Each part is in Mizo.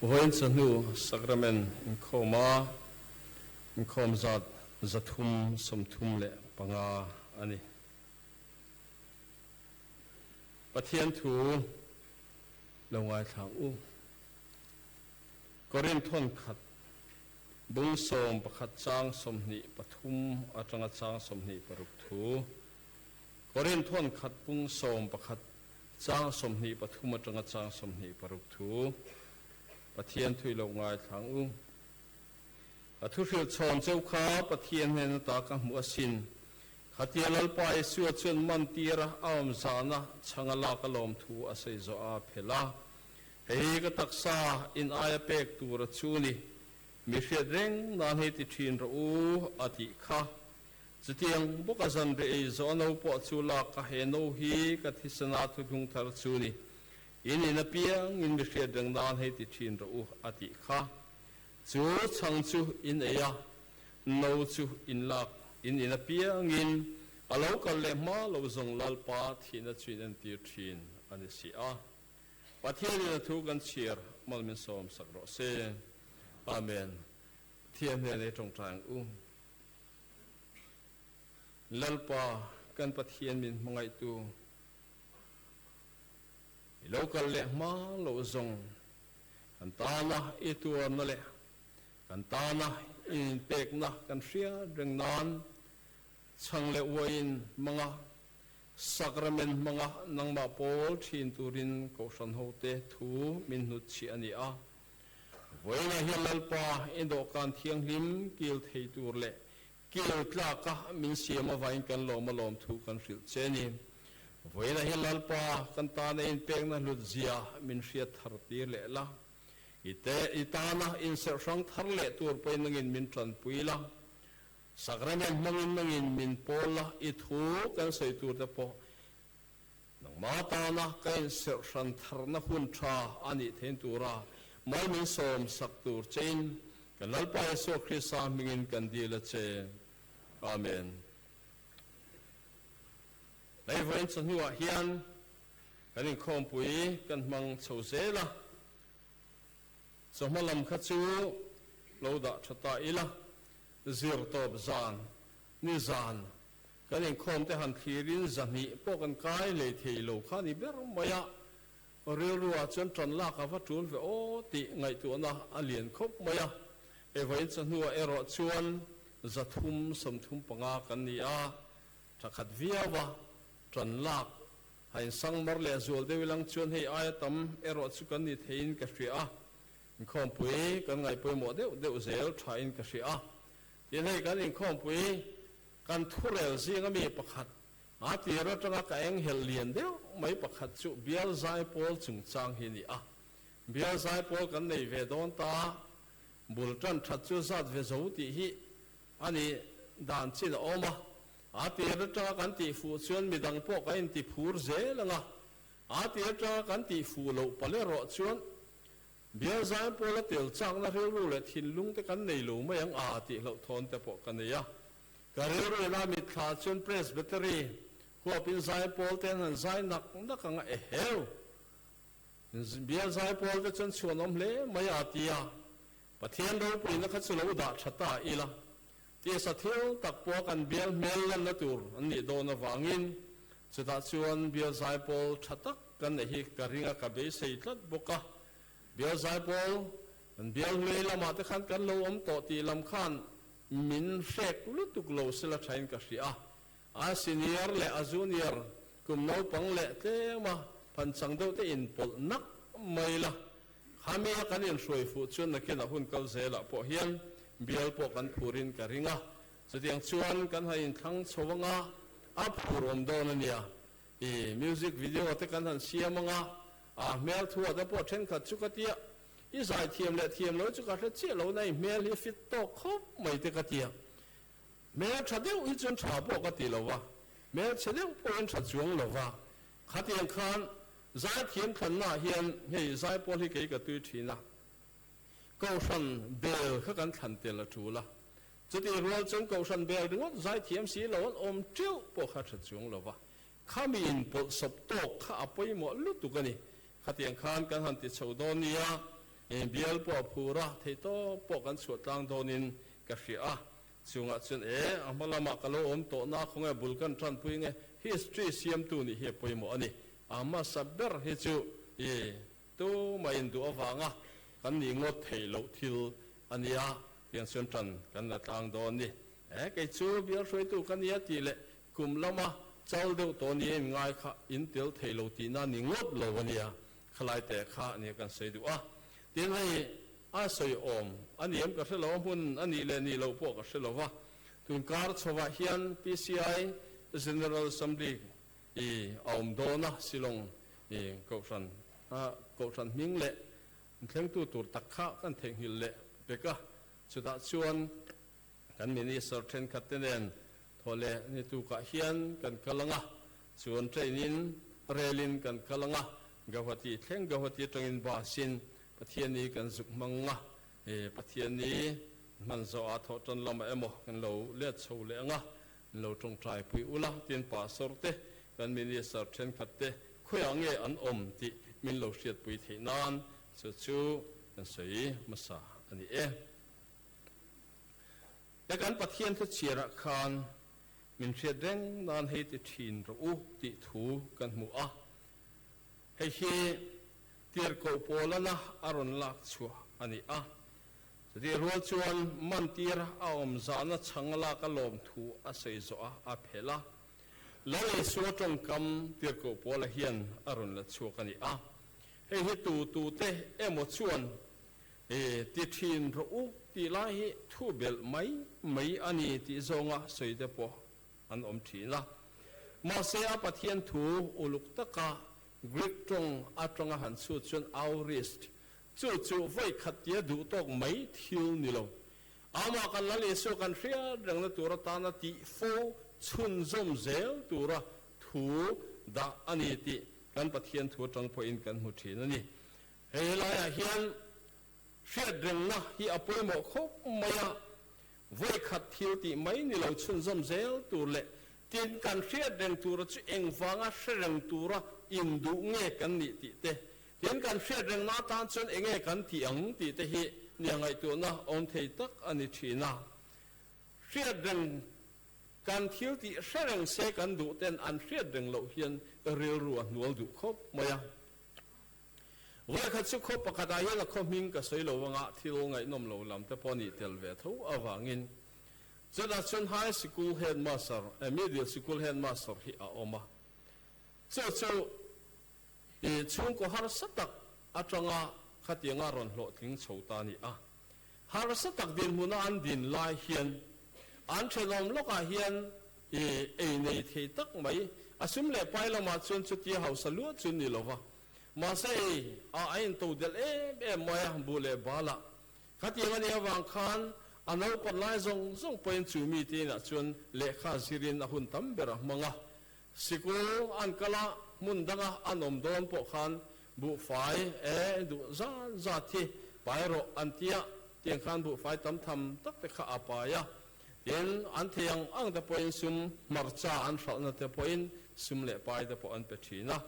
Vawiin chawhnu Sacrament inkhawma inkhawm zat 335 a ni. Pathian thu lo ngaithlang u. Korinth thawnkhat bung 11 chang 23 atanga chang 26 thu. Korinth thawnkhat bung 11 chang 23 atanga chang 26 thu. Pathian thu i lo ngaithlang u. Ka thuhrilh chhawn cheu kha Pathian hnen ata ka hmuh asin. Khatia Lalpa Isua chuan man tira a awm zahna chhanga lak a lawm thu a sawi zawh a phelh a. Hei hi ka taksa in aia pek tur a chu ni. Mi hriat reng nan hei ti thin rawh u a tih kha. Chutiang bawk a zan reh ei zawh a no pawh chu lak ka he no hi ka thisena thuthlung thar chu ni. In in apiang in mi hriat reng nan hei ti thin rawh u a tih kha. Chu chhang chu in ei a, no chu in lak in in apiangin a lo kal leh hma lo zawng Lalpa thihna chu in entir thin a ni si a. Pathianin a thu kan chhiar mal min sawm sak rawh se. Amen. Pathian hnen ei tawngtai ang u. Lalpa kan Pathian min hmangaihtu i lo kal leh hma lo zawng kan tana i tuarna leh Kan tana i inpekna kan hriat reng nan chhang leh uaiin hmanga Sacrament hmanga nangmah pawl thin turin Kohhran hote thu min hnutchhiah a ni a. Vawiinah hian Lalpa i dawhkan thianghlim kil thei tur leh kil tlaka min siam avangin kan lawm a lawm thu kan hrilh che a ni. Vawiinah hian Lalpa kan tana i inpekna hlutzia min hriat thar tir leh la. I te, i tana inserh hrang thar leh tur pawhin nangin min tanpui la, Sacrament hmangin nangin min pawl la, i thu kan sawi tur te pawh nangma tana ka inserh hran tharna hun tha a nih thein tura mal min sawm sak tur chein kan Lalpa Isua Krista hmingin kan dil a che. Amen. Hei vawiin chawhnuah hian Kan inkhawmpui kan hmang chho zel a, chawhma lam kha chu lo dah tha ta ila, zir tawp zan, ni zan kan inkhawm te han thlirin zahnih pawh kan kai lei thei lo kha ni ber mai a, rilru ah chuan tan lak a va tul ve aw tih ngaihtuahna a lian khawp mai a, hei vawiin chawhnuah erawh chuan 335 kan ni a, tha khat viau a, tan lak A insangmar leh zual deuh ilang chuan hei aia tam erawh chu kan ni theiin ka hria a, inkhawmpui kan ngaihpawimawh deuh deuh zel thain ka hria a. Tin, hei kan inkhawmpui kan thurel zinga mi pakhat, a tir atanga ka enghelh lian deuh mai pakhat chu Bial Zaipawl chungchang hi a ni a. Bial Zaipawl kan nei ve dawn ta, bul tan that chu zat ve zo tih hi a ni dan chin a awm a. A tir atanga kan tih fuh chuan midang pawh kan inti phur zel ang a, a tir atanga kan tih fuh loh palh erawh chuan Bial Zainpawla tel chakna rilru leh thinlung te kan nei lo mai ang a tih hlauhthawn te pawh ka nei a. Ka rilru ina mitthla chuan Presbytery huapin Zainpawl te an han zai nak nak ang a, eheu! Bial Zaipawl te chuan chhuanawm hle mai a ti a, Pathian ropuina kha chu lo dah tha ta ila. Tisa thil tak pawh kan bial hmel lanna tur an nih dawn avangin chutah chuan bial zaipawl tha tak kan neih hi ka ring a, ka beisei tlat bawk a. Bial zaipawl kan bial hlui lamah te khan kan lo awm tawh tih lam khan min hrek lutuk lo sela thain ka hria a. A senior leh a junior kum naupang leh tlema phanchang deuh te inpawlh nak mai la. Khami a kan inhruai fuh chuan nakinah hun kal zelah pawh hian bial pawh kan phurin ka ring a, chutiang chuan kan han inthlang chho anga a phur awm dawn a nia. I music video te kan han siam anga a hmel thuah te pawh thenkhat chu ka tia, i zai thiam leh thiam lo chu ka hre chiah lo na i hmel hi fit tawk khawp mai te ka tia. Hmel tha deuh hi chuan tha pawh ka ti lo va, hmel chhe deuh pawhin tha chuang lo va, Khatiang khan zaithiam thlannaah hian hei zaipawl hi kei ka tui thin a, Kohhran bel kha kan thlan tel a tul a, chutih rual chuan Kohhran bel ringawt zaithiam si lo an awm teuh pawh kha tha chuang lo va, khami inpawlh sawp tawk kha a pawimawh lutuk a ni. Khatiang khan kan han ti chho dawn nia. Bial pawh a phur a, theihtawp pawh kan chhuah tlang dawnin ka hria a. Chungah chuan e, a hma lamah ka lo awm tawh na khawnge bul kan tanpui nge history siamtu nih hi a pawimawh a ni. A hmasa ber hi chu i tumah induh avanga kan nih ngawt theih loh thil a nia tiang chuan tan kan la tlang dawn ni. E, kei chu bial hruaitu ka nia tih leh kum lama chal deuh tawh nia in ngai kha in tel thei lo tihna ni ngawt lo a nia. Khalai teh kha nia kan sawi duh a. Tin hei a sawi awm a ni em ka hre lo a, hmun a nih leh nih loh pawh ka hre lo va. Tun kar chhovah hian PCI General Assembly i a awm dawn a, Shillong i Kohhran a Kohhran hming leh thlengtu tur tak kha kan theihnghilh leh pek a. Chutah chuan kan Minister thenkhat te nen thaw leh ni tukah hian kan kal ang a, chuan train in rail in kan kal ang a, Gauhati thleng Gauhati atangin bus in Pathiani kan zuk hmang a, Pathiani hman zawh ah thawh tan lamah emaw kan lo let chho leh ang a, an lo tawngtai pui ula tin pastor te kan minister thenkhat te khawiah nge an awm tih min lo hriatpui theih nan chu chu kan sawi hmasa a ni e. He kan Pathian thu chhiarah khan min hriat reng nan hei ti thin rawh u tih thu kan hmu a. Hei hi tirhkoh Paulana a rawn lak chhuah a ni a. Chutih rual chuan mantir a awm zahna chhang lak a lawm thu a sawi zawh a, a phelh a. Lal Isua tawngkam tirhkoh Paula hian a rawn la chhuak a ni a. Hei hi tu tute emaw chuan ti thin rawh u tih lai hi thu belh mai mai a ni tih zawnga sawi te pawh an awm thin a. Mahse a Pathian thu uluk taka Greek tawng atanga han chhut chuan aorist chu chu vawi khat tia duh tawk mai thil ni lo. Amah kan Lal Isua kan hriat rengna tur atana tih fo chhunzawm zel tura thu dah a ni tih kan Pathian thu atang pawhin kan hmu thin a ni. Hei helaiah hian hriat rengna hi a pawimawh khawp mai a, vawi khat thil tih mai ni lo chhunzawm zel tur leh tin kan hriat reng tura chu engvanga hre reng tura induh nge kan nih tih te, tin kan hriat rengna atan chuan enge kan tih ang tih te hi nia ngaihtuahna awm thei tak a ni thin a. Hriat reng kan thil tih hre reng se kan duh ten an hriat reng loh hian rilru a hnual duh khawp mai a. Vawikhat chu khaw pakhatah hian a khaw hming ka sawi lo anga thil ngaihnawm lo lam te pawh nih tel ve tho avangin chutah chuan high sikul headmaster, middle sikul headmaster hi a awm a. Chu chu i chhungkaw harsa tak atanga khatianga rawn hlawhtling chho ta a ni a. Harsa tak dinhmuna an din lai hian an thenawm lawkah hian I ei nei thei tak mai. A sum leh pai lamah chuan chutia hausa luat chu ni lova. Mahse ei a a into delh em em mai a, buh leh balah. Khatiang a nih avang khan a naupan lai zawng zawng pawhin chu mite inah chuan lehkha zirin a hun tam ber a hmang a. Sikul an kal a, hmun danga an awm dawn pawh khan buhfai e duh zat zat hi pai rawh an tia, tiang khan buhfai tam tham tak te kha a pai a. Tin, an thei ang ang te pawhin sum hmarcha an hralhna te pawhin sum leh pai te pawh an pe thin a.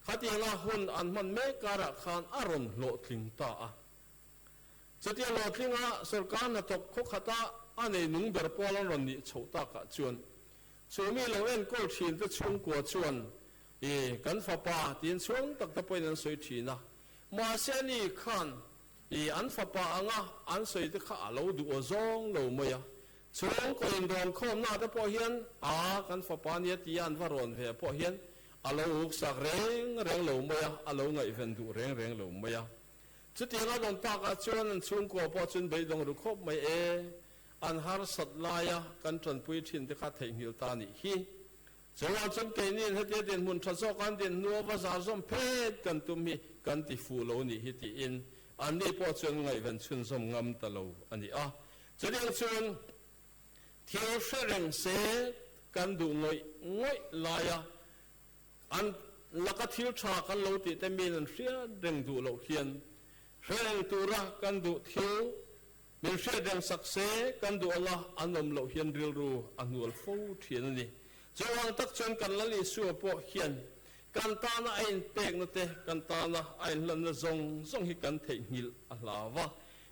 Khatianga hun an hman mek karah khan a rawn hlawhtling ta a. Chutia hlawhtlinga sorkar hnathawk khaw khata a nei nung ber pawl an rawn nih chhoh takah chuan chu mi lo enkawl thin te chhungkua chuan I kan fapa tiin chhuang tak te pawhin an sawi thin a. Mahse ani khan I an fapa anga an sawi te kha a lo duh aw zawng lo mai a. Chhungkaw indawn khawmna te pawh hian a kan fapa nia tia an va rawn ve pawh hian a lo uksak reng reng lo mai a, a lo ngaihven duh reng reng lo mai a. Chutiang a rawn takah chuan an chhungkua pawh chuan beidawng ru khawp mai e, an harsat laia kan tanpui thin te kha theihnghilh ta nih hi. Chuvang chuan keiniin hetia dinhmun tha zawk an din hnua va zar zawm phet kan tum hi kan ti fuh lo nih hi tiin anni pawh chuan ngaihven chhunzawm ngam ta lo a ni a. Chutiang chuan thil hre reng se kan duh ngawih ngawih laia an laka thil tha kan lo tih te miin an hriat reng duh loh hian hre reng tura kan duh thil Min hriat reng sak se, kan duh anga an awm loh hian rilru a hnual fo thin a ni. Chuvang tak chuan kan Lal Isua pawh hian Kan tana a inpekna te, kan tana a inhlanna zawng zawng hi kan theihnghilh a hlau a.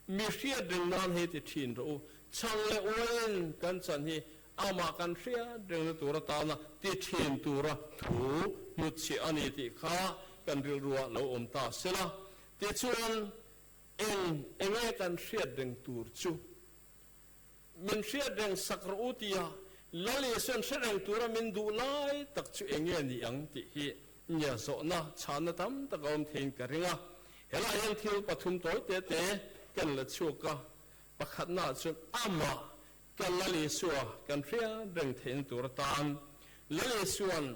Mi hriat reng nan hei ti thin rawh u. Chhang leh uaiin kan chan hi amah kan hriat rengna tur atana ti thin tura thu hnutchhiah a ni tih kha kan rilrua lo awm ta sela. Tichuan, eng enge kan hriat reng tur chu? Min hriat reng sak rawh u tia Lal Isuan hre reng tura min duh lai tak chu eng nge ni ang tih hi nia zawhna chhanna tam tak a awm theiin ka ring a. Helaiah hian thil pathum tawi te te kan la chhuak a, pakhatnaah chuan amah kan Lal Isua kan hriat reng theihna tur atan Lal Isuan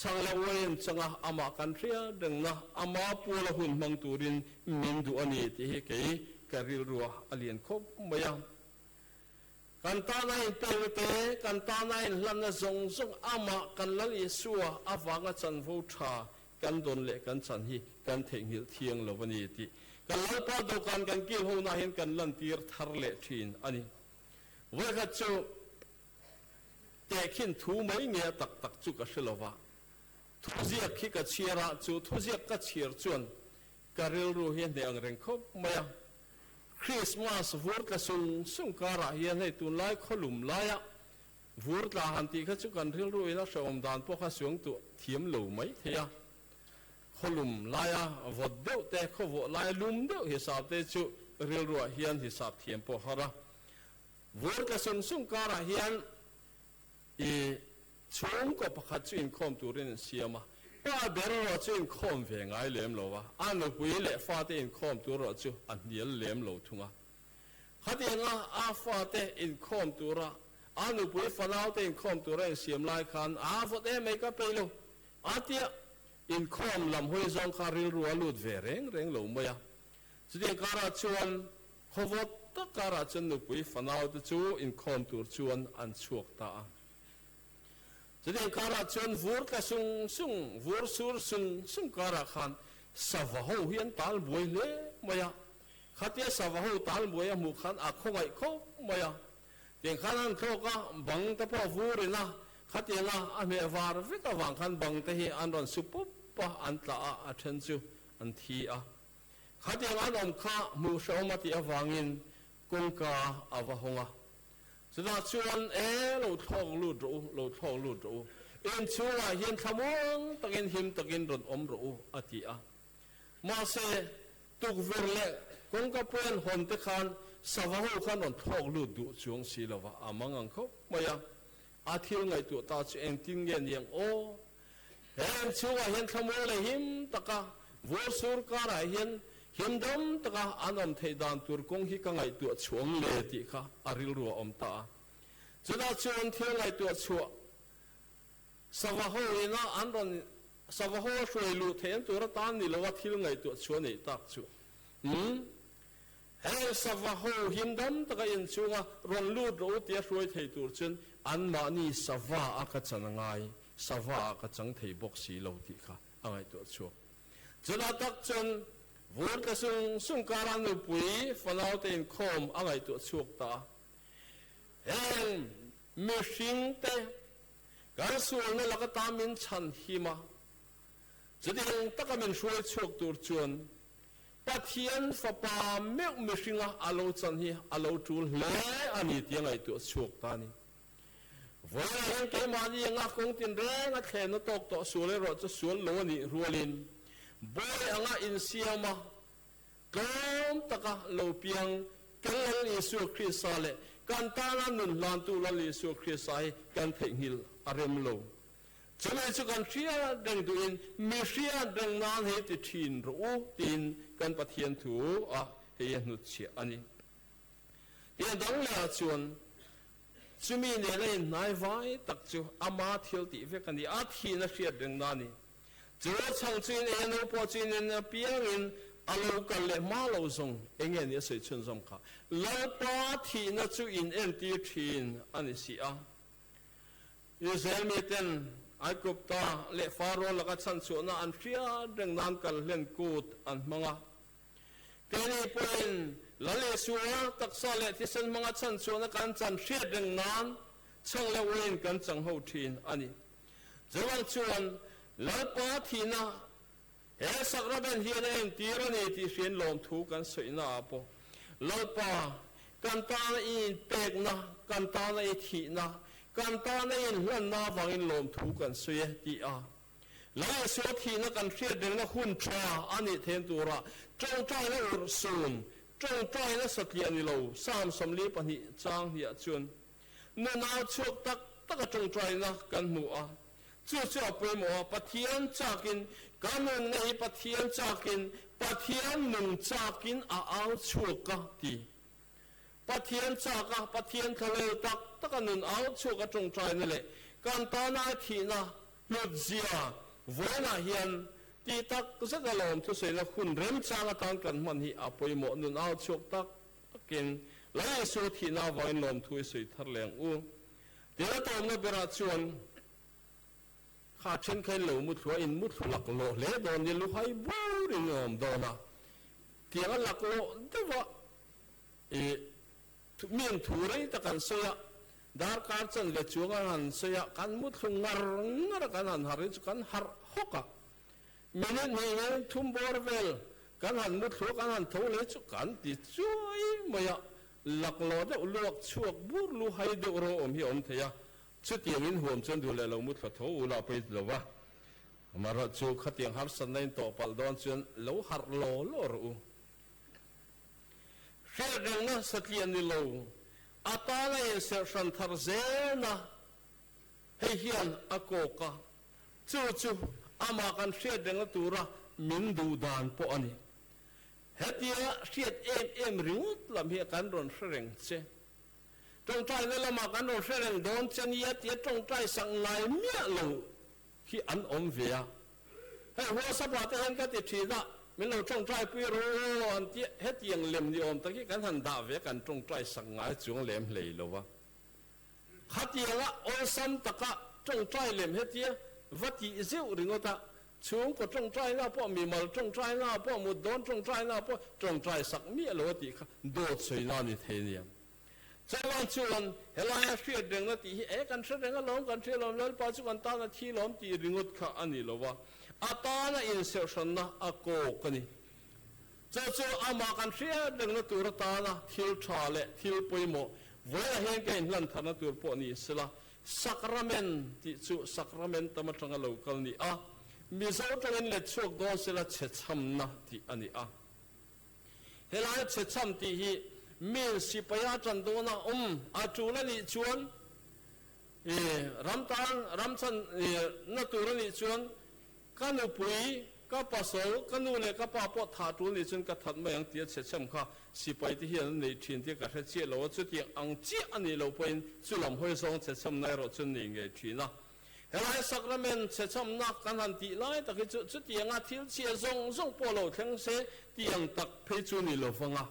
chhang leh uaiin changa amah kan hriat rengna ama puala hun hmang turin min duh a ni tih hi kei ka rilrua a lian khawp mai a. Kan tana inpekna te, kan tana inhlanna zawng zawng amah kan Lal Isua avanga chanvo tha kan dawn leh kan chan hi kan theihnghilh thiang lo a ni tih kan Lalpa dawhkan kan kil honah hian kan lantir thar leh thin a ni. Vawikhat chu tehkhin thu mai nge a tak tak chu ka hre lo va, thuziak khi ka chhiar a, chu thuziak ka chhiar chuan ka rilru hi a hneh ang reng khawp mai a. Krismas vur tla sung sung karah hian hei tunlai khawlum laia vur tla han tih kha chu kan rilru in a hrehawm dan pawh kha suang tuah thiam lo mai thei a. Khawlum laia vawt deuh te, khawvawh laia lum deuh hisap te chu rilruah hian hisap thiam pawh har a. Vur tla sung sung karah hian I chhungkaw pakhat chu inkhawm turin an siam a, pa ber erawh chu inkhawm ve ngai lem lo a, a nupui leh fate inkhawm tur erawh chu a hnial lem lo thung a. Khatianga a fate inkhawm tura, a nupui fanaute inkhawm tura insiam lai khan a vawt em mai ka peih lo a tia, inkhawm lam hawi zawng kha rilru a lut ve reng reng lo mai a. Chutiang karah chuan Khawvawt tak karah chuan nupui fanaute chu inkhawm tur chuan an chhuak ta a. Chutiang karah chuan vur tla sung sung, vur sur sung sung karah khan sava ho hi an tal buai hle mai a. Khatia sava ho tal buai a hmuh khan a khawngaih khawp mai a. Tiang khan an thlawk a, bang te pawh vur in a, khatianga a hmeh var vek avang khan bang te hi an rawn su pup a, an tla a, a then chu an thi a. Khatiang an awm kha hmuh hrehawm a tih avangin kawngka a va hawng a. Chutah chuan, E, lo thlawk lut rawh u, lo thlawk lut rawh u. In chhungah hian thlamuang takin him takin rawn awm rawh u, a ti a. Mahse, tukverh leh kawngka puian hawn te khan sava ho khan rawn thlawk lut duh chuang si lo va, a mang ang khawp mai a. A thil ngaihtuah ta chu engtin nge niang aw? He in chhungah hian thlamuang leh him taka vur sur karah hian him dam taka an awm theih dan tur kawng hi ka ngaihtuah chhuang le tih kha a rilru a awm ta a. Chutah chuan thil ngaihtuah chhuah sava ho ina an rawn sava ho a hruai luh theih an tur atan ni lo a thil ngaihtuah chhuah neih tak chu. Umm. Heng sava ho him dam taka in chhunga rawn lut rawh u tia hruai thei tur chuan anmahni sava a ka chan a ngai. Sava ah ka chang thei bawk si lo tih kha a ngaihtuah chhuak. Chutah tak chuan vur tla sung sung kara nupui fanaute inkhawm a ngaihtuah chhuak ta a. Heng mihring te kan sualna laka ta min chhan him a, chutiang taka min hruai chhuak tur chuan Pathian Fapa meuh mihringa a lo chan hi a lo tul hle a ni tih a ngaihtuah chhuak ta a ni. Vawiinah hian keimahni anga kawng tinreng a thlenna tawk tawh sual erawh chu sual lo a nih rualin bawi anga insiama tlawm taka lo piang kan Lal Isua Krista leh kan tana nun hlantu Lal Isua Krista hi kan theihnghilh a rem lo. Chumi chu kan hriat reng duhin mi hriat reng nan hei ti thin rawh u tiin kan Pathian thu a hei a hnutchhiah a ni. Tiang dang lehah chuan chumi nena inhnai vai tak chu ama thil tih vek a ni, a thihna hriat rengna a ni. Chu chhang chu in ei a no pawh chu in en apiangin a lo kal leh hma lo zawng eng nge ni a sawi chhunzawm kha. Lalpa thihna chu in entir thin a ni si a. Israel miten Aigupta leh Faro laka chhanchhuahna an hriat reng nan kal hlen kut an hmang a. Keini pawhin Lal Isua taksa leh thisen hmanga chhanchhuahna kan chan hriat reng nan chhang leh uain kan chang ho thin a ni. Chuvang chuan Lalpa thihna he sakramen hian a entir a ni tih hriain lawmthu kan sawihna ah pawh Lalpa kan tana i inpekna, kan tana i thihna, kan tana i inhlanna avangin lawmthu kan sawi e tih a Lal Isua thihna kan hriat rengna hun tha a nih then tura tawngtaina urh sun, tawngtaina satliah ni lo, Psalm 42 chang hniah chuan nunau chhuak tak taka tawngtaina kan hmu a. Chu chu a pawimawh a, Pathian chakin ka nunna hi Pathian chakin, Pathian nung chakin a au chhuak a ti. Pathian chaka Pathian thlalel tak taka nun au chhuak a tawngtaina leh kan tana a thihna hlutzia vawiinah hian tih tak zet a lawm thusawiina hun remchang atan kan hman hi a pawimawh nun au chhuak tak takin Lal Isua thihna avangin lawmthu i sawi thar leh ang u. Tin a tawmna berah chuan kha thenkhain lo muthlu a in muthlu laklawh hle dawn nia luhai burin a awm dawn a, tiang a laklawh deuh a I miin thu rei tak an sawi a, darkar chanve chuang an han sawi a, kan muthlu ngar ngar a, kan han harh hi chu kan harh hawk a. Minute hnih nge thum bawr vel kan han muthlu a, kan han tho leh chu kan ti chuai mai a, laklawh deuh luak chhuak bur lu hai deuh ro awm hi a awm thei a, chutiang in huam chuan duh leh lo muthlu tho u lah pawh i ti lo va. Amaherawhchu khatiang harsatna in tawh palh dawn chuan lo harh law law rawh u. Hriatrengna satliah ni lo, a tana inserh hran thar zelna hei hian a kawk a, chu chu amah kan hriatrengna tura min duh dan pawh a ni. Hetia hriat em em ringawt lam hi kan rawn hre reng che. Tawngtaina lamah kan rawn hre reng dawn che nia tia tawngtai sak ngai miah lo hi an awm ve a. Hei WhatsApp-ah te hian ka ti thin a, min lo tawngtai pui rawh aw an ti a, hetiang lem ni awm tak hi kan han dah ve a, kan tawngtai sak ngai chuang lem hlei lo va. Khatianga awlsam taka tawngtai lem hetia va tih zeuh ringawt a, chhungkaw tawngtaina pawh, mimal tawngtaina pawh, mut dawn tawngtaina pawh tawngtai sak miah lo a tih kha dawt sawina a ni thei nia. Chuvang chuan helaia hriat rengna tih hi e kan hre reng alawm, kan hria alawm, Lalpa chu kan tan a thi lawm tih ringawt kha a ni lo va, a tana inserhhranna a kawk a ni. Chu chu amah kan hriat rengna tur atana thil tha leh thil pawimawh vawilah hian ka inhlan tharna tur pawh ni sela, Sacrament tih chu Sacramentum atanga lo kal ni a, Mizo tangin let chhuak dawn sela chhechhamna tih a ni a. Helai chhechham tih hi min sipaia tan dawna awm a tul a nih chuan ram tan ram chan na tur a nih chuan ka nupui, ka pasal, ka nu leh ka pa pawh thah tul nih chuan ka that mai ang tia chhechham kha sipai te hian an nei thin tih ka hre chiah lo a, chutiang ang chiah a nih loh pawhin chu lam hawi zawng chhechham na erawh chu nei ngei thin a. Helai sacrament chhechhamna kan han tih lai tak hi chu chutianga thil chhia zawng zawng pawh lo thleng se tih ang tak phei chu ni lo vang a.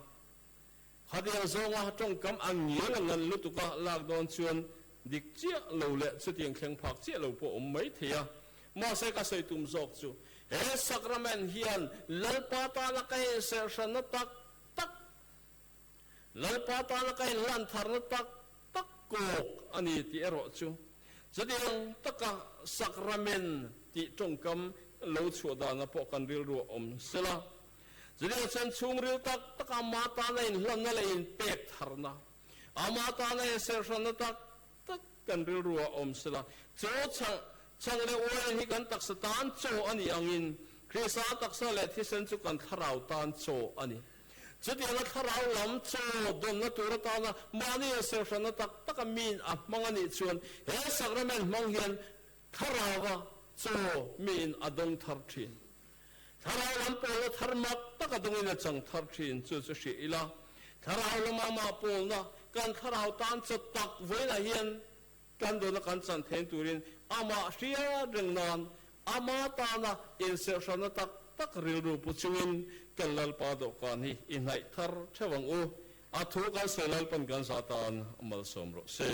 Khatiang zawnga tawngkam a ngial a ngan lutuk a lak dawn chuan dik chiah lo leh chutiang thleng phak chiah lo pawh awm mai thei a. Mahse ka sawi tum zawk chu he sacrament hian Lalpa tana ka inserhranna tak tak, Lalpa tana ka inhlan tharna tak tak kawk a ni tih erawh chu chutiang taka sakramen tih tawngkam lo chhuah dana pawh kan rilru a awm sela. Chutiang chuan chhungril tak taka ama tana inhlanna leh inpek tharna, ama tana inserhranna tak tak kan rilru a awm sela. Chaw chhang chhang leh uain hi kan taksa tan chaw a nih angin Krista taksa leh thisen chu kan thlarau tan chaw a ni. Chutianga thlarau lam chaw dawnna tur atana mahni a serhranna tak taka miin a hmang a nih chuan he sacrament hmang hian thlaraua chaw miin a dawng thar thin. Thlarau lam pawlna thar mak taka dawngin a chang thar thin chu chu hria ila, thlarau lama mah pawlna kan thlarau tan chaw tak vawiinah hian kan dawna kan chan thein turin amah hriat reng nan Ama tana inserhranna tak tak rilru pu chungin kan Lalpa dawhkan hi i hnaih thar theuh ang u. A thu kan sawi Lalpan kan zah tan malsawm rawh se.